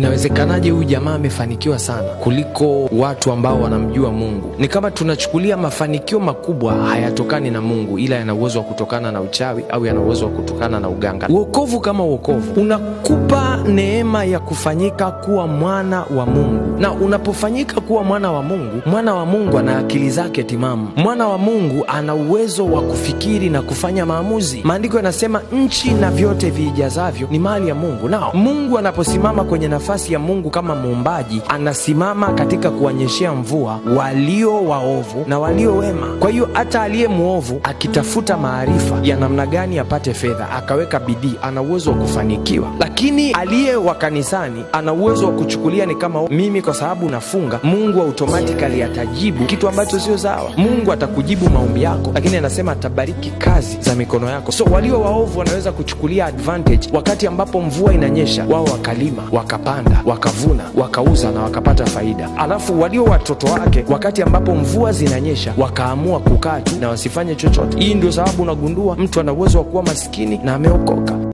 Inawezekanaje huyu jamaa amefanikiwa sana kuliko watu ambao wanamjua Mungu? Ni kama tunachukulia mafanikio makubwa hayatokani na Mungu, ila yana uwezo wa kutokana na uchawi au yana uwezo wa kutokana na uganga. Uokovu kama uokovu unakupa neema ya kufanyika kuwa mwana wa Mungu, na unapofanyika kuwa mwana wa Mungu, mwana wa Mungu ana akili zake timamu. Mwana wa Mungu ana uwezo wa kufikiri na kufanya maamuzi. Maandiko yanasema nchi na vyote viijazavyo ni mali ya Mungu. Nao Mungu anaposimama kwenye nafasi ya Mungu kama muumbaji, anasimama katika kuwanyeshea mvua walio waovu na walio wema. Kwa hiyo hata aliye mwovu akitafuta maarifa ya namna gani apate fedha, akaweka bidii, ana uwezo wa kufanikiwa. Lakini aliye wa kanisani ana uwezo wa kuchukulia ni kama mimi, kwa sababu nafunga, Mungu automatically atajibu kitu ambacho sio sawa. Mungu atakujibu maombi yako, lakini anasema atabariki kazi za mikono yako. So walio waovu wanaweza kuchukulia advantage wakati ambapo mvua inanyesha, wao wakalima, wakapanda, wakavuna, wakauza na wakapata faida. Alafu walio watoto wake, wakati ambapo mvua zinanyesha, wakaamua kukaa tu na wasifanye chochote. Hii ndio sababu unagundua mtu ana uwezo wa kuwa maskini na ameokoka.